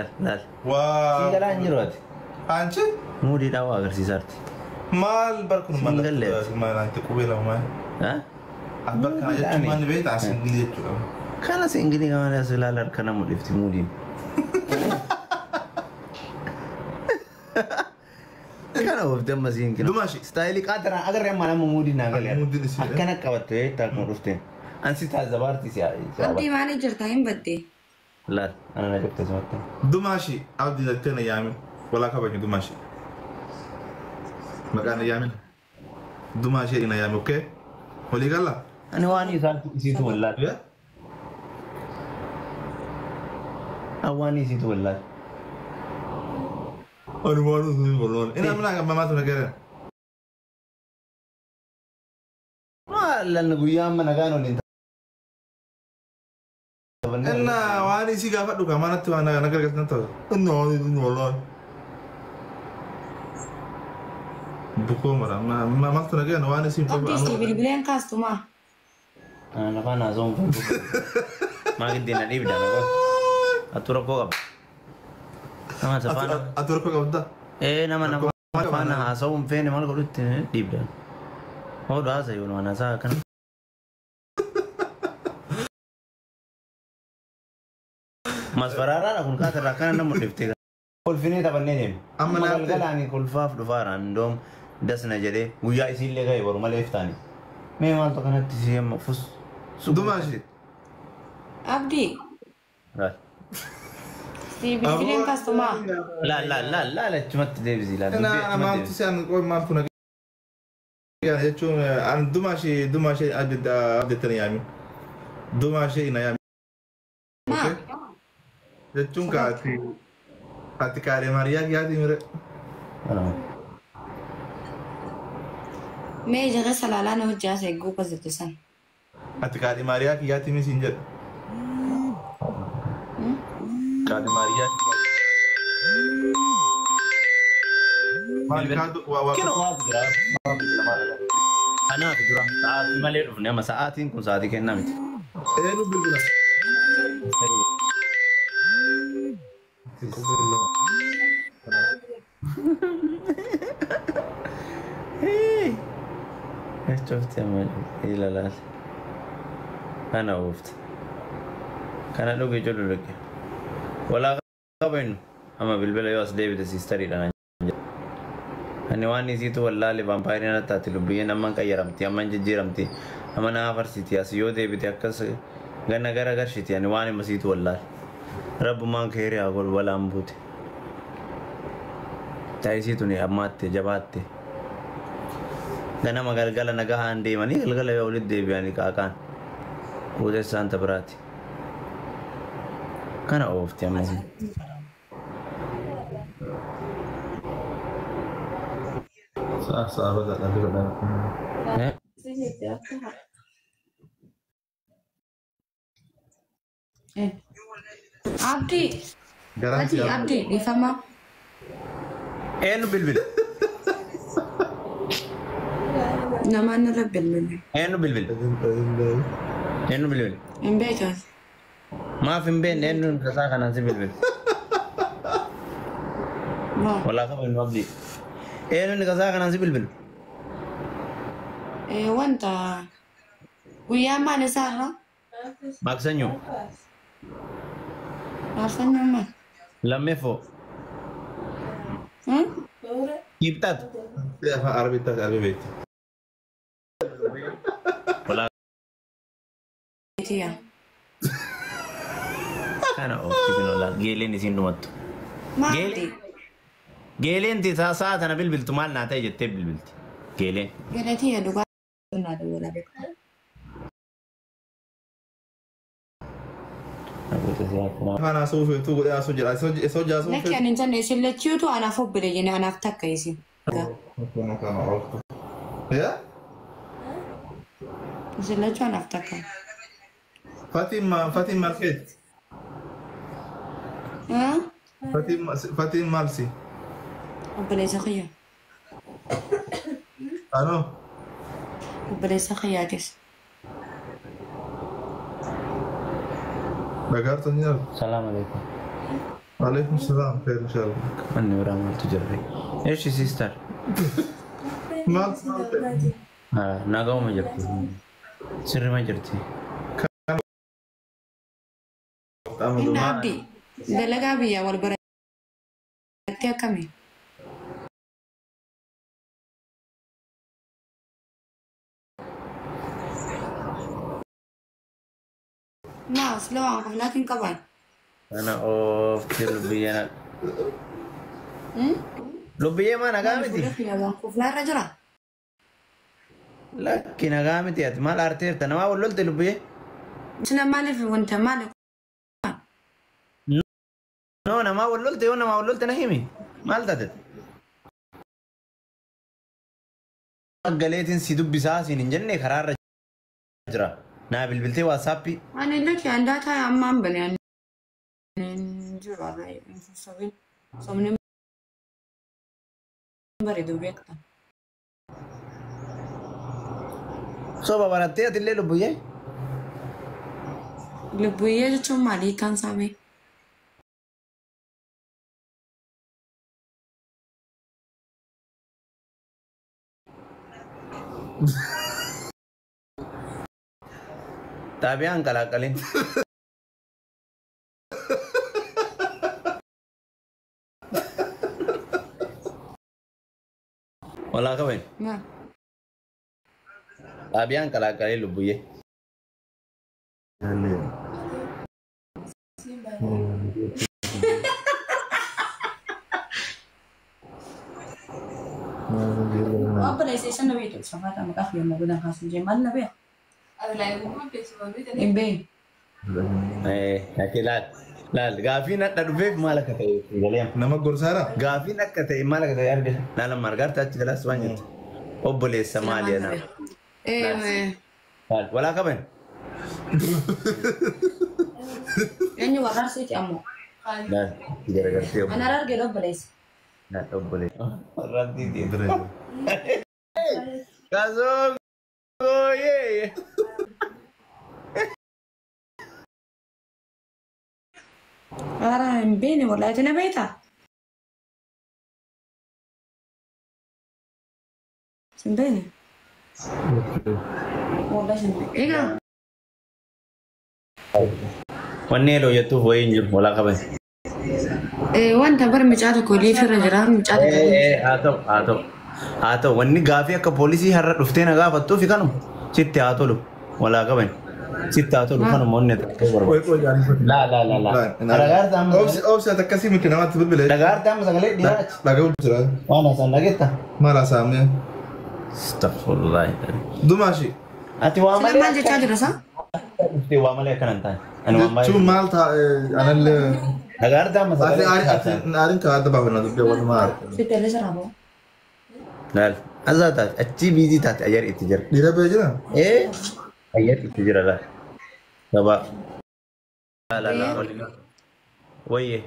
Laal. Waa. Siin galaa hin jiru ati. Anchi? Muudiidhaan waa agarsiisaarti. Maal barkun Siin galleeti. Maal anti qubee lama maal? Ha? Bakka kana jechuun maal beektaa singilii jechuudha. Kana singilii kana as ilaala harka nama dhifti muudiin. Kana oofte amma siin kina. Dumaashi. Istaayilii qaataraan agarree amma nama muudii naa galee. Muudiin isii. Akkana qabatte beektaa akkuma dhufteen. Ansi taazzabaarti si Abdii maali jirta hin badde? Laal ana na jette sumatti. Dumaashi abdii jettee na yaamin. Walaa kabajni dumaashi. Maqaan na yaamin. Dumaashee na yaamin okee? Walii galla? Ani waan isaan isiitu wallaal. Yeah? Waan isiitu wallaal. Ani waan isiitu wallaal. Ina mana gammamaa tuna gara. Maal lanna guyyaa amma nagaan waliin Inna waan isii gaafadhu ka manatti waan na gargaartan ta'u. Inna waan isiitu wallaal. Bukoo mara maaltu na gana waan isii Abdii si bilbileen kaastumaa? Lafaan haasawuun kun. Maa giddeen na dhiibda na qofa. Atu rakkoo qaba. Nama safaana. Ati rakkoo qabda? Ee nama nama faana haasawuun feene maal godhutti dhiibda. Hodhu haasayu waan haasaa akkana. Masfaraaraadha kun kaatarraa akkana nama dhiftee. Kolfinee taphannee deemne. Amma Amma naaf ta'e. galgalaani kolfaaf dhufaara indoom dasna jedhee guyyaa isiillee ga'e boru malee iftaani. Mee maaltu kanatti si amma fus. Dumaashi. Abdii Laal. si bilbileen kaastumaa? Laal laal laal laal achumatti deebisi laal. Inna Dubbii achumatti maaltu deebisi. si an qoy maaltu na gana jechuun an dumaashi dumaashee abdeettana yaamin. Dumaashee na yaamin. Maa? Jechuun ka ati ati kaadhe Maariyaa kiyaatii mire. Mee ija keessa laalaa na hojii haasa eeguu kas jettu san. Ati kaadhe Maariyaa kiyaatii mi siin jedha. Kaadhe Maariyaa kiyaatii. Maal kaadu waa waa. Kino waatu jira. Waatu jira maal dha. Anaatu dura sa'aatii malee dhufne amma sa'aatiin kun sa'aatii kennaa miti. Eenyu bilbila? Cufti amma ilalaal. Kana oofte. Kana dhuge jedhu dhuge. Walaa qabaynu amma bilbila yoo as deebite siistariidha naan jedhe. Ani waan isiitu wallaale vaampaayiriin natti taati lubbiyyeen amman qayyaramti amman jijjiiramti amma na afarsiti as yoo deebite akkas ganna gara garshiti ani waan hima siitu wallaale. Rabbumaan keerii haa godhu balaan buute. Taa'isii tuni ammaatte jabaatte. Ganama galgala nagahaan deemanii galgala yoo walitti deebi'anii qaaqaan. Kuutessaan tabiraati. Kana oofti amma isin. Sa'a sa'a bada dha bada. Eh? Abdii Garaan ati Abdii dhiifama. Eenyu bilbila? Namaan irra bilbile. Eenyu bilbila? Eenyu bilbila? Hin beekas. Maaf hin beekne eenyu tasaa kanaan si bilbila? Moo? Walaa qaba hin abdii. Eenyu inni tasaa kanaan si bilbila? Wanta guyyaa maal isaarra? Maksanyoo. Faarfannaan maal? Lammeeffoo. Kibxatu. Afaan Arabii taate Arabii beekti. Walaa Tiya. kana oofti kun olaal geeleen isiin dhumattu. Maal Geeleen Abdii? geeleen sa'a tana bilbiltu maal naa ta'e jettee bilbilti. Geeleen. Galatii dhugaa naa dawwala beeku. Afaan haasawuu feetuu godhee haasawuu jedha. Isa hojii haasawuu Lakki feetu. ani hin jenne isin lachiitu anaaf obbole jenne anaaf takka isin. Yaa? Isin lachuu anaaf takka. Fatiin maal Fatiin maal keeti? Fatiin Fatiin maal si? Obboleessa kiyya. Anoo. Obboleessa kiyyaatis. Dhagaartu ni argu. Salaam alaikum. Waalaikum salaam. Khair inshallah. Manni biraa maaltu jira? Eeshi sister. Maal maal ta'e? Nagauma jirti. Sirrima jirti. Inni abdii dalagaa biyyaa wal barattee akkami? Maa sila waan qoflaatiin qaban. Kana oofti lubbiyyee na. Lubbiyyee maa nagaa miti? Fuula kiyya waan qoflaarra jira. Lakki nagaa miti ati maal aarteerta namaa wal lolte lubbiyyee? Sila maaliif wanta maali? No namaa wal lolte yoo namaa wal lolte na himi. Maal taate? Galeetiin si dubbisaa siin hin jenne karaarra jira. Naa bilbiltee waatsaappii. Ani lakki andaataa ammaan bane ani jiru sobin sobni bareedu beekta. Soba barattee atillee lubbiyyee? Lubbiyyee jechuun maali hiikaan isaa mee? Xaabiyaan qalaaqalin. Walaa qaben. Maa? Xaabiyaan qalaaqalee lubbiyyee. Obboleessa na beektu safaata maqaa fi yommuu godhan kaasu jee maal na beeka? Hin beeku. Ati laal laal gaafiin hadha dhufeef maal akka ta'e galee. Nama gorsaara? Gaafiin akka ta'e maal akka ta'e argina. Laala margaarta achi galaas waan jettu. Obboleessa maali ana? Laal walaa qaban. Eenyu warra arsiiti ammoo? Laal garagartee Ana argee obboleessa. Laal obboleessa. Warraatti Kasoo gooyee. Ara hin beekne wallaahi ati na beektaa? Hin beekne. Wallaahi hin beekne. Egaa. Wanni yeroo jettuuf wayii hin jiru walaa qaban. Wanta bara mucaa tokko liifirra jira mucaa tokko. Haa ta'u haa ta'u haa ta'u wanni gaafii akka poolisii har'a dhuftee na gaafattuufi kanuma sitti haa tolu walaa qaban sitti haa tolu kanuma onni ta'uu barbaadu. Laa laa laa laa. Dhagaarta amma Obsi ati akkasii miti namatti bilbile. dhagaarta amma sagalee dhiiraa achi. Dhaga'u jira. Waan haasaan dhageetta. Maal haasa'amee? Astaghfirullah. Dumaashi. Ati waa Sila malee maal jechaa jira isaa? dhuftee waa malee akkana hin taane. Ani waan Jechuun baay'ee. maal taa'e anallee. Dhagaarta amma Ati sagalee ati haasaan. aarin kaa adda baafna dubbii walumaa aarta. Sitti illee jira boo. Laal azaa taate achii biizii taate ayyar itti jira. Dhiira bee jira? Ee ayyar itti jira laal. Gabaa. Laa laa laa. Wayyee.